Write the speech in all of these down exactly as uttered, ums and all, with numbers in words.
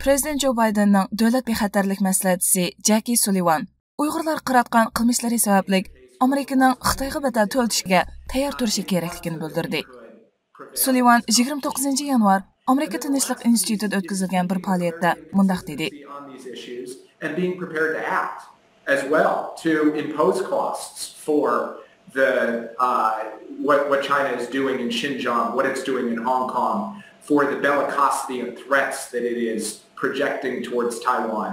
پرېزىدېنت جو بايدېننىڭ دۆلەت بىخەتەرلىك مەسلىھەتچىسى جەكى سۇلىۋان ئۇيغۇرلارغا قاراتقان قىلمىشلىرى سەۋەبلىك ئامېرىكىنىڭ خىتايغا بەدەل تۆلىتىشكە تەييار تۇرۇشى كېرەكلىكىنى بىلدۈردى. سۇلىۋان يىگىرمە توققۇزىنچى يانۋار ئامېرىكا تىنچلىق ئىنستىتۇتىدا ئۆتكۈزۈلگەن بىر پائالىيەتتە مۇنداق دېدى. On these issues and being prepared to act as well to impose costs for the uh, what what China is doing in Xinjiang, what it's doing in Hong Kong, for the bellicosity and threats that it is projecting towards Taiwan.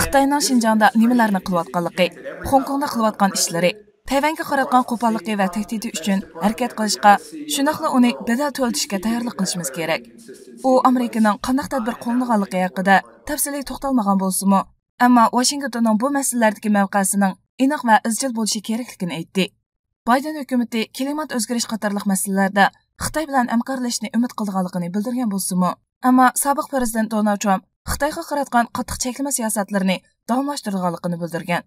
خىتاينىڭ شىنجاڭدا نېمىلەرنى قىلىۋاتقانلىقى، خوڭكوڭدا قىلىۋاتقان ئىشلىرى، تەيۋەنگە قاراتقان قوپاللىقى ۋە تەھدىتى ئۈچۈن ھەرىكەت قىلىشقا، شۇنداقلا ئۇنى بەدەل تۆلىتىشكە تەييارلىق قىلىشىمىز كېرەك. ئۇ ئامېرىكىنىڭ قانداق تەدبىر قوللىنىدىغانلىقى ھەققىدە تەپسىلىي توختالمىغان بولسىمۇ، ئەمما ۋاشىنگتوننىڭ بۇ مەسىلىلەردىكى مەۋقەسىنىڭ ئېنىق ۋە ئىزچىل بولۇشى كېرەكلىكىنى ئېيتتى. بايدېن ھۆكۈمىتى كىلىمات ئۆزگىرىش قاتارلىق مەسىلىلەردە خىتاي بىلەن ھەمكارلىشىشنى ئۈمىد قىلىدىغانلىقىنى بىلدۈرگەن بولسىمۇ، ئەمما سابىق پرېزىدېنت دونالد ترامپ خىتايغا قاراتقان قاتتىق چەكلىمە سىياسەتلىرىنى داۋاملاشتۇرىدىغانلىقىنى بىلدۈرگەن.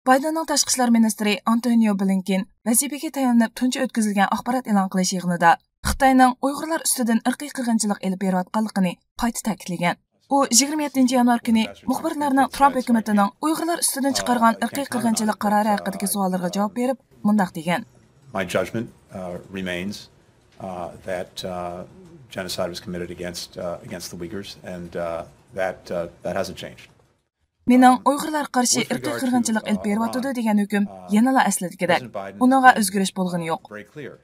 بايدېننىڭ تاشقى ئىشلار مىنىستىرى ئانتونىيو بلىنكېن ۋەزىپىگە تەيىنلىنىپ تۇنجى ئۆتكۈزۈلگەن ئاخبارات ئېلان قىلىش يىغىنىدا خىتاينىڭ ئۇيغۇرلار ئۈستىدىن ئىرقىي قىرغىنچىلىق ئېلىپ بېرىۋاتقانلىقىنى قايتا تەكىتلىگەن. ئۇ يىگىرمە يەتتىنچى يانۋار كۈنى مۇخبىرلارنىڭ ترامپ ھۆكۈمىتىنىڭ ئۇيغۇرلار ئۈستىدىن چىقارغان ئىرقىي قىرغىنچىلىق قارارى ھەققىدىكى سوئاللىرىغا جاۋاب بېرىپ مۇنداق دېگەن. My judgment uh, remains uh, that uh, genocide was committed against uh, against the Uyghurs, and uh, that uh, that hasn't changed. مېنىڭ ئۇيغۇرلارغا قارشى ئىرقىي قىرغىنچىلىق ئېلىپ بېرىۋاتىدۇ دېگەن ھۆكۈم يەنىلا ئەسلىدىكىدەك. ئۇنىڭغا ئۆزگىرىش بولغىنى يوق.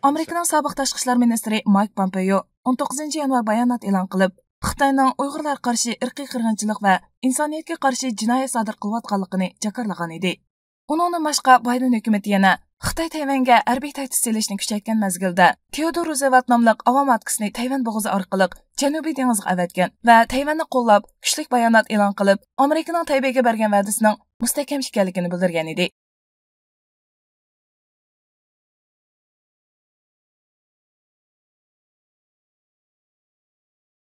ئامېرىكىنىڭ سابىق تاشقى ئىشلار مىنىستىرى مايك پومپېيو ئون توققۇزىنچى يانۋار بايانات ئېلان قىلىپ، خىتاينىڭ ئۇيغۇرلارغا قارشى ئىرقىي قىرغىنچىلىق ۋە ئىنسانىيەتكە قارشى جىنايەت سادىر قىلىۋاتقانلىقىنى جاكارلىغان ئىدى. ئۇنىڭدىن باشقا، بايدېن ھۆكۈمىتى يەنە خىتاي تەيۋەنگە ھەربىي تەھدىت سېلىشنى كۈچەيتكەن مەزگىلدە، تېئودور روزۋېلت ناملىق ئاۋام ئاتكىسىنى تەيۋەن بوغۇزى ئارقىلىق جەنۇبىي دېڭىزغا ئەۋەتكەن ۋە تەيۋەننى قوللاپ، كۈچلۈك بايانات ئېلان قىلىپ، ئامېرىكىنىڭ تەيبېيگە بەرگەن ۋەدىسىنىڭ مۇستەھكەم ئىكەنلىكىنى بىلدۈرگەن ئىدى.